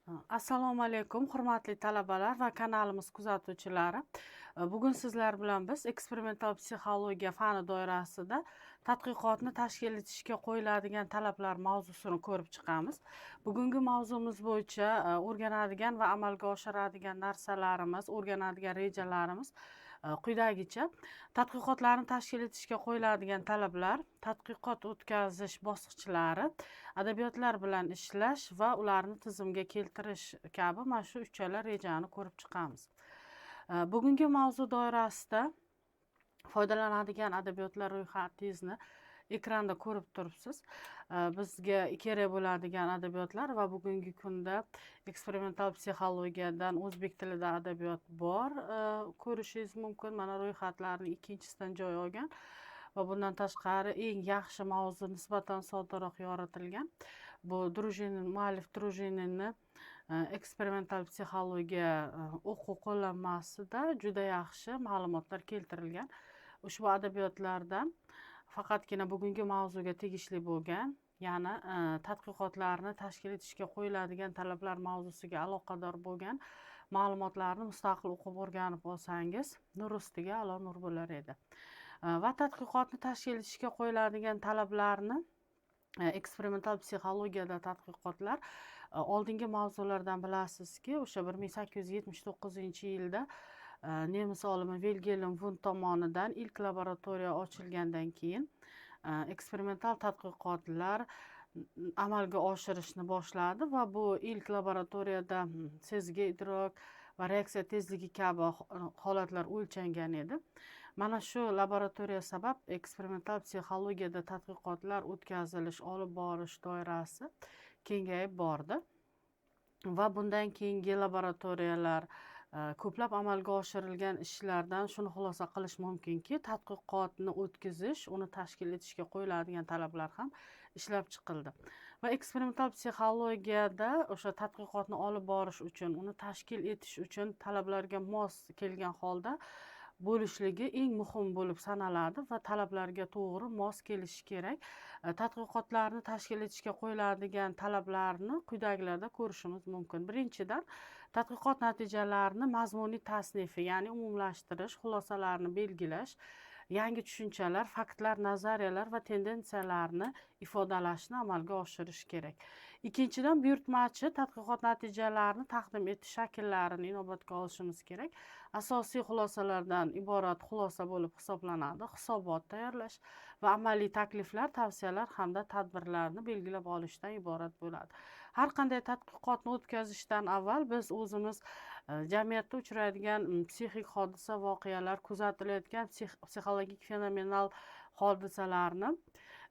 Assalomu alaykum, hurmatli talabalar va kanalimiz kuzatuvchilari. Bugun sizlar bilan biz eksperimental psixologiya fani doirasida tadqiqotni tashkil etishga qo'yiladigan talablar mavzusini ko'rib chiqamiz. Bugungi mavzumiz bo'yicha o'rganadigan va amalga oshiradigan narsalarimiz, o'rganadigan rejalarimiz quyidagicha: tadqiqotlarni tashkil etishga qo'yiladigan talablar, tadqiqot o'tkazish bosqichlari, adabiyotlar bilan ishlash va ularni tizimga keltirish kabi mana shu uchala rejani ko'rib chiqamiz. Bugungi mavzu doirasida foydalanadigan adabiyotlar ro'yxatingizni ekranda ko'rib turibsiz. Bizga kerak bo'ladigan adabiyotlar va bugungi kunda eksperimental psixologiyadan o'zbek tilida adabiyot bor, ko'rishingiz mumkin. Mana, ro'yxatlarning ikkinchisidan joy olgan va bundan tashqari eng yaxshi mavzu nisbatan soddaroq yoritilgan. Bu Drujinin, muallif Drujininni eksperimental psixologiya o'quv qo'llanmasida juda yaxshi ma'lumotlar keltirilgan. Ushbu adabiyotlardan faqatgina bugungi mavzuga tegishli bo'lgan, ya'ni tadqiqotlarni tashkil etishga qo'yiladigan talablar mavzusiga aloqador bo'lgan ma'lumotlarni mustaqil o'qib, o'rganib olsangiz, nur ustiga a'lo nur bo'lar edi. Va tadqiqotni tashkil etishga qo'yiladigan talablarni eksperimental psixologiyada tadqiqotlar oldingi mavzulardan bilasizki, o'sha 1879-yilda nemis olimi Vilgelm Vund tomonidan ilk laboratoriya ochilgandan keyin eksperimental tadqiqotlar amalga oshirishni boshladi va bu ilk laboratoriyada sezgi idrok va reaksiya tezligi kabi holatlar o'lchangan edi. Mana shu laboratoriya sabab eksperimental psixologiyada tadqiqotlar o'tkazilish, olib borish doirasi kengayib bordi va bundan keyingi laboratoriyalar, ko'plab amalga oshirilgan ishlardan shuni xulosa qilish mumkinki, tadqiqotni o'tkazish, uni tashkil etishga qo'yiladigan talablar ham ishlab chiqildi. Va eksperimental psixologiyada o'sha tadqiqotni olib borish uchun, uni tashkil etish uchun talablarga mos kelgan holda bo'lishligi eng muhim bo'lib sanaladi va talablarga to'g'ri mos kelishi kerak. Tadqiqotlarni tashkil etishga qo'yiladigan talablarni quyidagilarda ko'rishimiz mumkin. Birinchidan, tadqiqot natijalarini mazmuniy tasnifi, ya'ni umumlashtirish, xulosalarni belgilash, yangi tushunchalar, faktlar, nazariyalar va tendensiyalarni ifodalashni amalga oshirish kerak. Ikkinchidan, buyurtmachi tadqiqot natijalarini taqdim etish shakllarini inobatga olishimiz kerak. Asosiy xulosalardan iborat xulosa bo'lib hisoblanadi. Hisobot tayyorlash va amaliy takliflar, tavsiyalar hamda tadbirlarni belgilab olishdan iborat bo'ladi. Har qanday tadqiqotni o'tkazishdan avval biz o'zimiz jamiyatda uchraydigan psixik hodisa, voqealar, kuzatilayotgan psixologik fenomenal hodisalarni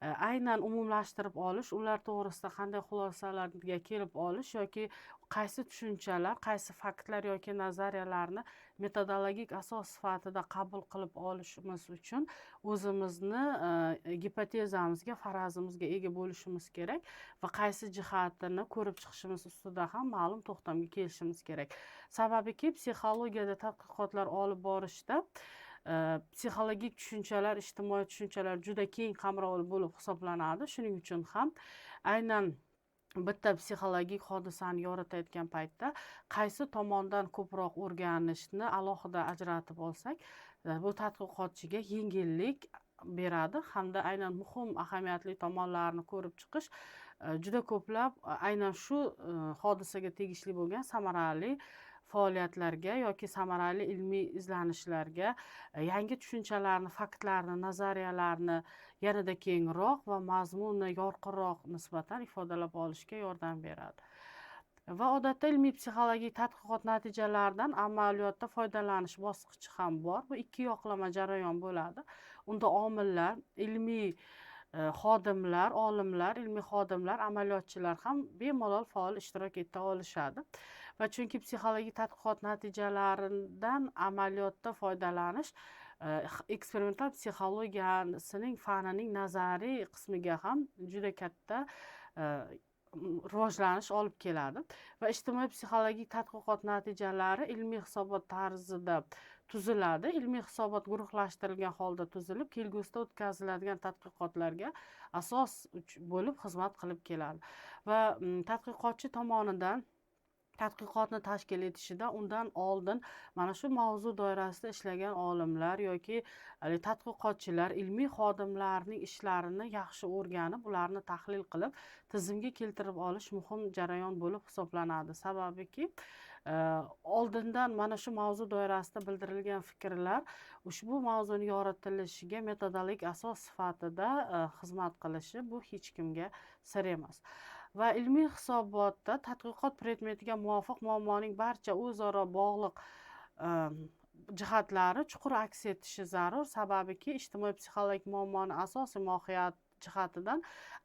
aynan umumlashtirib olish, ular to'g'risida qanday xulosalarga kelib olish yoki qaysi tushunchalar, qaysi faktlar yoki nazariyalarni metodologik asos sifatida qabul qilib olishimiz uchun o'zimizni gipotezamizga, farazimizga ega bo'lishimiz kerak va qaysi jihatini ko'rib chiqishimiz ustida ham ma'lum to'xtamga kelishimiz kerak. Sababiki, psixologiyada tadqiqotlar olib borishda psixologik tushunchalar, ijtimoiy tushunchalar juda keng qamrovli bo'lib hisoblanadi. Shuning uchun ham aynan bitta psixologik hodisani yoritayotgan paytda qaysi tomondan ko'proq o'rganishni alohida ajratib olsak, bu tadqiqotchiga yengillik beradi hamda aynan muhim, ahamiyatli tomonlarini ko'rib chiqish juda ko'plab aynan shu hodisaga tegishli bo'lgan samarali faoliyatlarga yoki samarali ilmiy izlanishlarga, yangi tushunchalarni, faktlarni, nazariyalarni yanada kengroq va mazmuni yorqinroq nisbatan ifodalab olishga yordam beradi. Va odatda ilmiy psixologik tadqiqot natijalaridan amaliyotda foydalanish bosqichi ham bor. Bu ikki yoqlama jarayon bo'ladi. Unda omillar, ilmiy xodimlar, olimlar, ilmiy xodimlar, amaliyotchilar ham bemalol faol ishtirok eta olishadi. Va chunki psixologik tadqiqot natijalaridan amaliyotda foydalanish eksperimental psixologiyasining fanining nazariy qismiga ham juda katta rivojlanish olib keladi. Va ijtimoiy psixologik tadqiqot natijalari ilmiy hisobot tarzida tuziladi. Ilmiy hisobot guruhlashtirilgan holda tuzilib, kelgusida o'tkaziladigan tadqiqotlarga asos bo'lib xizmat qilib keladi. Va tadqiqotchi tomonidan Tadqiqotni tashkil etishida undan oldin mana shu mavzu doirasida ishlagan olimlar yoki tadqiqotchilar, ilmiy xodimlarning ishlarini yaxshi o'rganib, ularni tahlil qilib, tizimga keltirib olish muhim jarayon bo'lib hisoblanadi. Sababiki, oldindan mana shu mavzu doirasida bildirilgan fikrlar ushbu mavzuni yoritilishiga metodologik asos sifatida xizmat qilishi bu hech kimga sir emas. Va ilmiy hisobotda tadqiqot predmetiga muvofiq muammoning barcha o'zaro bog'liq jihatlari chuqur aks etishi zarur. Sababiki, ijtimoiy psixologik muammoni asosiy mohiyat jihatidan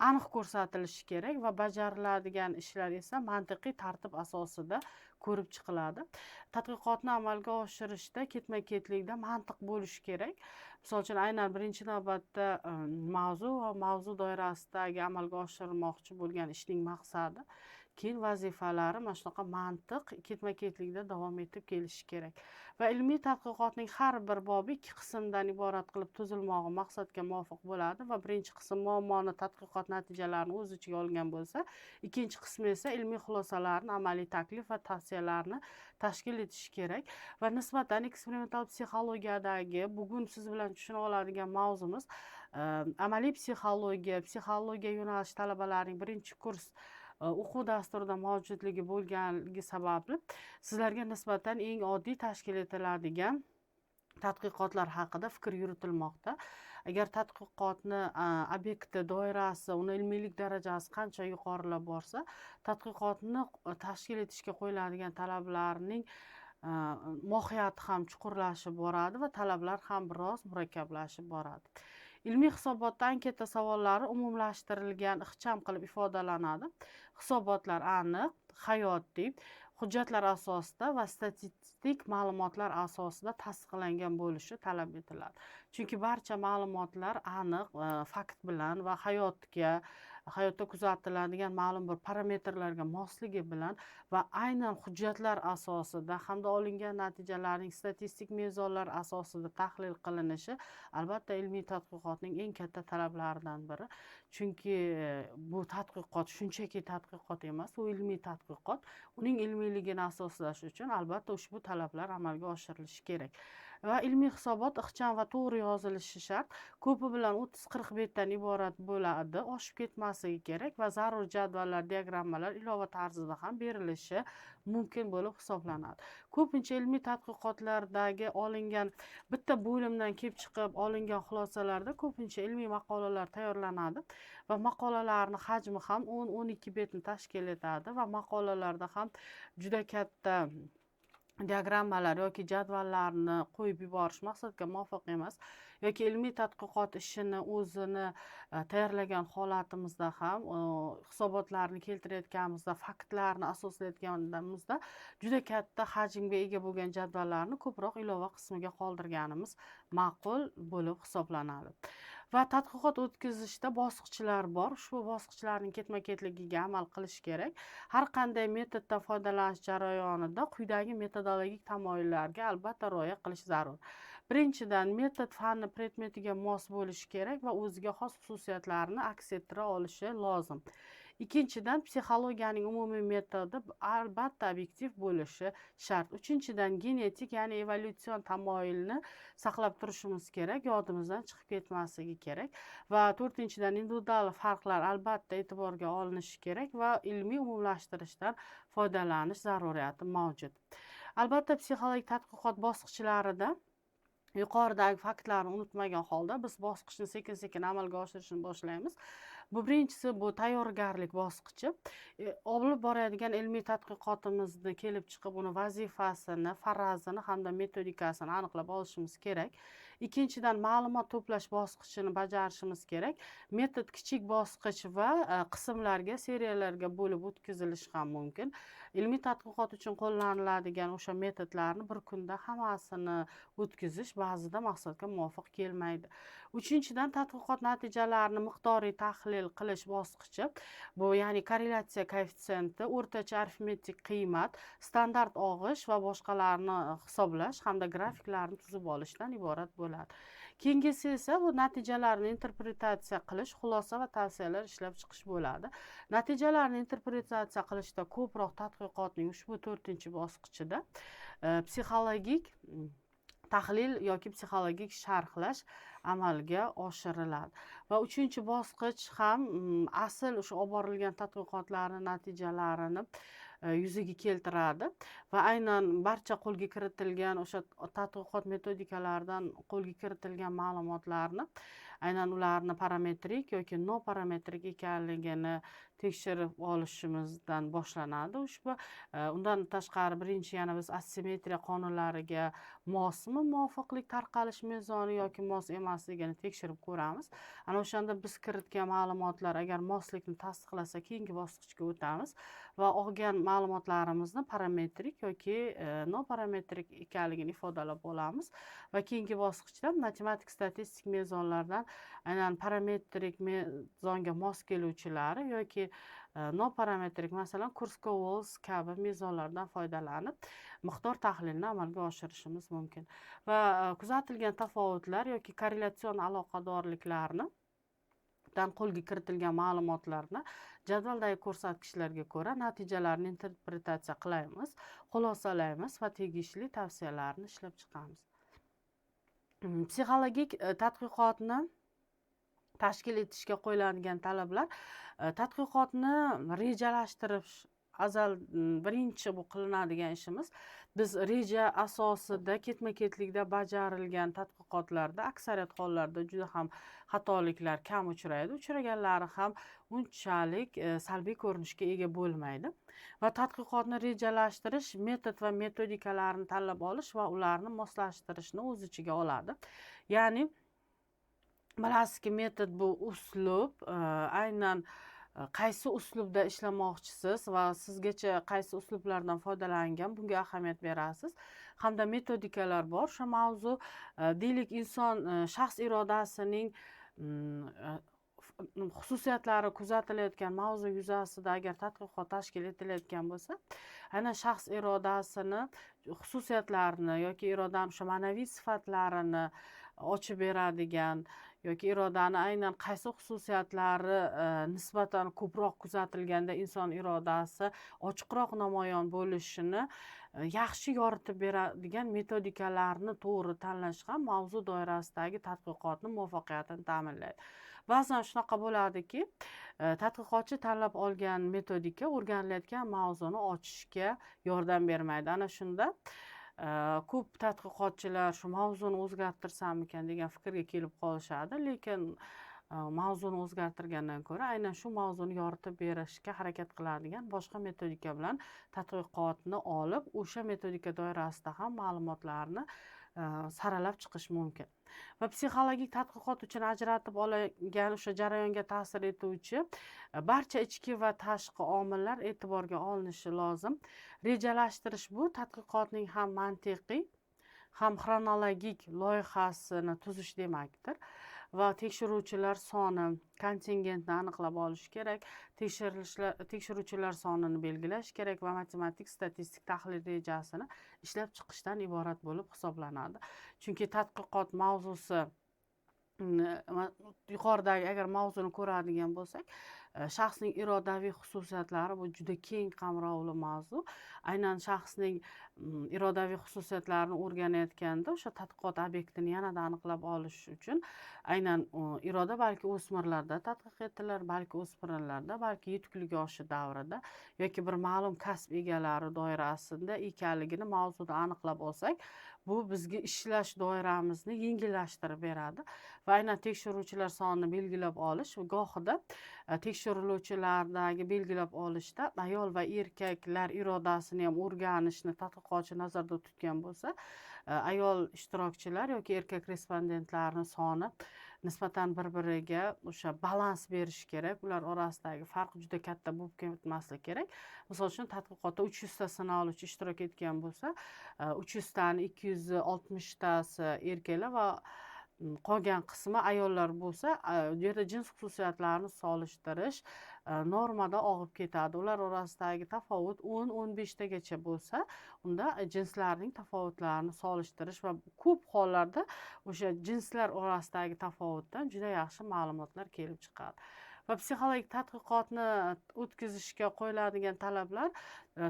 aniq ko'rsatilishi kerak va bajariladigan ishlar esa mantiqiy tartib asosida ko'rib chiqiladi. Tadqiqotni amalga oshirishda ketma ketlikda mantiq bo'lishi kerak. Misol uchun, aynan birinchi navbatda mavzu va mavzu doirasidagi amalga oshirilmoqchi bo'lgan ishning maqsadi, keyin vazifalari, mana shunaqa mantiq ketma ketlikda davom etib kelishi kerak. Va ilmiy tadqiqotning har bir bobi ikki qismdan iborat qilib tuzilmog'i maqsadga muvofiq bo'ladi. Va birinchi qism muammoni, tadqiqot natijalarini o'z ichiga olgan bo'lsa, ikkinchi qismi esa ilmiy xulosalarni, amaliy taklif va tavsiyalarni tashkil etishi kerak. Va nisbatan eksperimental psixologiyadagi bugun siz bilan tushuna oladigan mavzumiz amaliy psixologiya, psixologiya yo'nalishi talabalarining birinchi kurs o'quv dasturida mavjudligi bo'lganligi sababli sizlarga nisbatan eng oddiy tashkil etiladigan tadqiqotlar haqida fikr yuritilmoqda. Agar tadqiqotni obyekti, doirasi, uni ilmiylik darajasi qancha yuqorilab borsa, tadqiqotni tashkil etishga qo'yiladigan talablarning mohiyati ham chuqurlashib boradi va talablar ham biroz murakkablashib boradi. Ilmiy hisobotda anketa savollari umumlashtirilgan, ixcham qilib ifodalanadi. Hisobotlar aniq, hayotiy hujjatlar asosida va statistik ma'lumotlar asosida tasdiqlangan bo'lishi talab etiladi. Chunki barcha ma'lumotlar aniq fakt bilan va hayotda kuzatiladigan ma'lum bir parametrlarga mosligi bilan va aynan hujjatlar asosida hamda olingan natijalarning statistik mezonlar asosida tahlil qilinishi albatta ilmiy tadqiqotning eng katta talablaridan biri. Chunki bu tadqiqot shunchaki tadqiqot emas, u ilmiy tadqiqot. Uning ilmiyligini asoslash uchun albatta ushbu talablar amalga oshirilishi kerak. Va ilmiy hisobot ixcham va to'g'ri yozilishi shart. Ko'pi bilan 30-40 betdan iborat bo'ladi, oshib ketmasligi kerak va zarur jadvallar, diagrammalar ilova tarzida ham berilishi mumkin bo'lib hisoblanadi. Ko'pincha ilmiy tadqiqotlardagi olingan bitta bo'limdan kelib chiqib olingan xulosalarda ko'pincha ilmiy maqolalar tayyorlanadi va maqolalarni hajmi ham 10-12 betni tashkil etadi va maqolalarda ham juda katta diagrammalar yoki jadvallarni qo'yib yuborish maqsadga muvofiq emas. Yoki ilmiy tadqiqot ishini o'zini tayyorlagan holatimizda ham, hisobotlarni keltirayotganimizda, faktlarni asoslayotganimizda juda katta hajmga ega bo'lgan jadvallarni ko'proq ilova qismiga qoldirganimiz ma'qul bo'lib hisoblanadi. Va tadqiqot o'tkazishda bosqichlar bor. Ushbu bosqichlarning ketma ketligiga amal qilish kerak. Har qanday metoddan foydalanish jarayonida quyidagi metodologik tamoyillarga albatta rioya qilish zarur. Birinchidan, metod fanni predmetiga mos bo'lishi kerak va o'ziga xos xususiyatlarni aks ettira olishi lozim. Ikkinchidan, psixologiyaning umumiy metodi albatta obyektiv bo'lishi shart. Uchinchidan, genetik, ya'ni evolyutsion tamoyilni saqlab turishimiz kerak, yodimizdan chiqib ketmasligi kerak. Va to'rtinchidan, individual farqlar albatta e'tiborga olinishi kerak va ilmiy umumlashtirishdan foydalanish zaruriyati mavjud. Albatta, psixologik tadqiqot bosqichlarida yuqoridagi faktlarni unutmagan holda biz bosqichni sekin sekin amalga oshirishni boshlaymiz. Bu birinchisi, bu tayyorgarlik bosqichi. Olib boradigan ilmiy tadqiqotimizni kelib chiqib, uni vazifasini, farazini hamda metodikasini aniqlab olishimiz kerak. Ikkinchidan, ma'lumot to'plash bosqichini bajarishimiz kerak. Metod kichik bosqich va qismlarga, seriyalarga bo'lib o'tkazilishi ham mumkin. Ilmiy tadqiqot uchun qo'llaniladigan o'sha metodlarni bir kunda hammasini o'tkazish ba'zida maqsadga muvofiq kelmaydi. Uchinchidan, tadqiqot natijalarini miqdoriy tahlil qilish bosqichi. Bu, ya'ni korrelyatsiya koeffitsiyenti, o'rtacha arifmetik qiymat, standart og'ish va boshqalarni hisoblash hamda grafiklarni tuzib olishdan iborat bo'ladi. Keyingisi esa bu natijalarni interpretatsiya qilish, xulosa va tavsiyalar ishlab chiqish bo'ladi. Natijalarni interpretatsiya qilishda ko'proq tadqiqotning ushbu to'rtinchi bosqichida psixologik tahlil yoki psixologik sharhlash amalga oshiriladi. Va uchinchi bosqich ham asl o'sha olib borilgan tadqiqotlarni natijalarini yuzaga keltiradi va aynan barcha qo'lga kiritilgan o'sha tadqiqot metodikalaridan qo'lga kiritilgan ma'lumotlarni, aynan ularni parametrik yoki noparametrik ekanligini tekshirib olishimizdan boshlanadi ushbu. Undan tashqari, birinchi yana biz asimetriya qonunlariga mosmi muvofiqlik tarqalish mezoni yoki mos emasligini tekshirib ko'ramiz. Ana o'shanda biz kiritgan ma'lumotlar agar moslikni tasdiqlasa, keyingi bosqichga o'tamiz va olgan ma'lumotlarimizni parametrik yoki noparametrik ekanligini ifodalab olamiz. Va keyingi bosqichda matematik statistik mezonlardan aynan parametrik mezonga mos keluvchilari yoki noparametrik, masalan, Kruskal-Wallis kabi mezonlardan foydalanib miqdor tahlilini amalga oshirishimiz mumkin. Va kuzatilgan tafovutlar yoki korrelatsion aloqadorliklarni dan qo'lga kiritilgan ma'lumotlarni jadvaldagi ko'rsatkichlarga ko'ra natijalarni interpretatsiya qilamiz, xulosalaymiz va tegishli tavsiyalarni ishlab chiqamiz. Psixologik tadqiqotni tashkil etishga qo'yiladigan talablar. Tadqiqotni rejalashtirish azal birinchi bu qilinadigan ishimiz. Biz reja asosida ketma ketlikda bajarilgan tadqiqotlarda aksariyat hollarda juda ham xatoliklar kam uchraydi, uchraganlari ham unchalik salbiy ko'rinishga ega bo'lmaydi. Va tadqiqotni rejalashtirish metod va metodikalarni tanlab olish va ularni moslashtirishni o'z ichiga oladi. Ya'ni bilasizki, metod bu uslub, aynan qaysi uslubda ishlamoqchisiz va sizgacha qaysi uslublardan foydalangan, bunga ahamiyat berasiz. Hamda metodikalar bor o'sha mavzu, deylik, inson, shaxs irodasining xususiyatlari kuzatilayotgan mavzu yuzasida agar tadqiqot tashkil etilayotgan bo'lsa, aynan shaxs irodasini xususiyatlarini yoki irodani o'sha ma'naviy sifatlarini ochib beradigan yoki irodani aynan qaysi xususiyatlari nisbatan ko'proq kuzatilganda inson irodasi ochiqroq namoyon bo'lishini yaxshi yoritib beradigan metodikalarni to'g'ri tanlash ham mavzu doirasidagi tadqiqotni muvaffaqiyatini ta'minlaydi. Ba'zan shunaqa bo'ladiki, tadqiqotchi tanlab olgan metodika o'rganilayotgan mavzuni ochishga yordam bermaydi. Ana shunda ko'p tadqiqotchilar shu mavzuni o'zgartirsammikan degan fikrga kelib qolishadi, lekin mavzuni o'zgartirgandan ko'ra aynan shu mavzuni yoritib berishga harakat qiladigan boshqa metodika bilan tadqiqotni olib, o'sha metodika doirasida ham ma'lumotlarni saralab chiqish mumkin. Va psixologik tadqiqot uchun ajratib olingan o'sha jarayonga ta'sir etuvchi barcha ichki va tashqi omillar e'tiborga olinishi lozim. Rejalashtirish bu tadqiqotning ham mantiqiy, ham xronologik loyihasini tuzish demakdir. Va tekshiruvchilar soni, kontingentni aniqlab olish kerak, tekshiruvchilar sonini belgilash kerak va matematik statistik tahlil rejasini ishlab chiqishdan iborat bo'lib hisoblanadi. Chunki tadqiqot mavzusi, yuqoridagi agar mavzuni ko'radigan bo'lsak, shaxsning irodaviy xususiyatlari bu juda keng qamrovli mavzu. Aynan shaxsning irodaviy xususiyatlarini o'rganayotganda o'sha tadqiqot obyektini yanada aniqlab olish uchun aynan iroda balki o'smirlarda tadqiq etilar, balki o'spirinlarda, balki yetuklik yoshi davrida yoki bir ma'lum kasb egalari doirasida ekanligini mavzuda aniqlab olsak, bu bizga ishlash doiramizni yengillashtirib beradi. Va aynan tekshiruvchilar sonini belgilab olish, gohida tekshiriluvchilardagi belgilab olishda ayol va erkaklar irodasini ham o'rganishni tadqiqotchi nazarda tutgan bo'lsa, ayol ishtirokchilar yoki erkak respondentlarni soni nisbatan bir biriga o'sha balans berish kerak, ular orasidagi farq juda katta bo'lib ketmasligi kerak. Misol uchun, tadqiqotda 300 ta sinaluvchi ishtirok etgan bo'lsa, 300 tani 260 tasi erkaklar va Qolgan qismi ayollar bo'lsa, u yerda jins xususiyatlarini solishtirish normada og'ib ketadi. Ular orasidagi tafovut 10-15 tagacha bo'lsa, unda jinslarning tafovutlarini solishtirish va ko'p hollarda o'sha jinslar orasidagi tafovutdan juda yaxshi ma'lumotlar kelib chiqadi. Va psixologik tadqiqotni o'tkazishga qo'yiladigan talablar: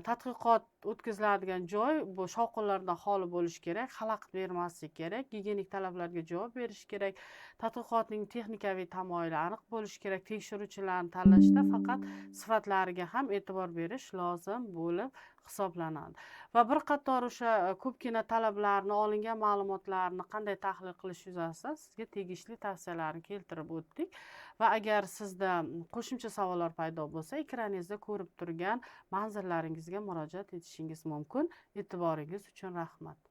tadqiqot o'tkaziladigan joy bu shovqinlardan xoli bo'lishi kerak, xalaqit bermasligi kerak, gigiyenik talablarga javob berishi kerak, tadqiqotning texnikaviy tamoyili aniq bo'lishi kerak, tekshiruvchilarni tanlashda faqat sifatlariga ham e'tibor berish lozim bo'lib hisoblanadi. Va bir qator o'sha ko'pgina talablarni, olingan ma'lumotlarni qanday tahlil qilish yuzasidan sizga tegishli tavsiyalarni keltirib o'tdik. Va agar sizda qo'shimcha savollar paydo bo'lsa, ekraningizda ko'rib turgan manzillaringizga murojaat etishingiz mumkin. E'tiboringiz uchun rahmat.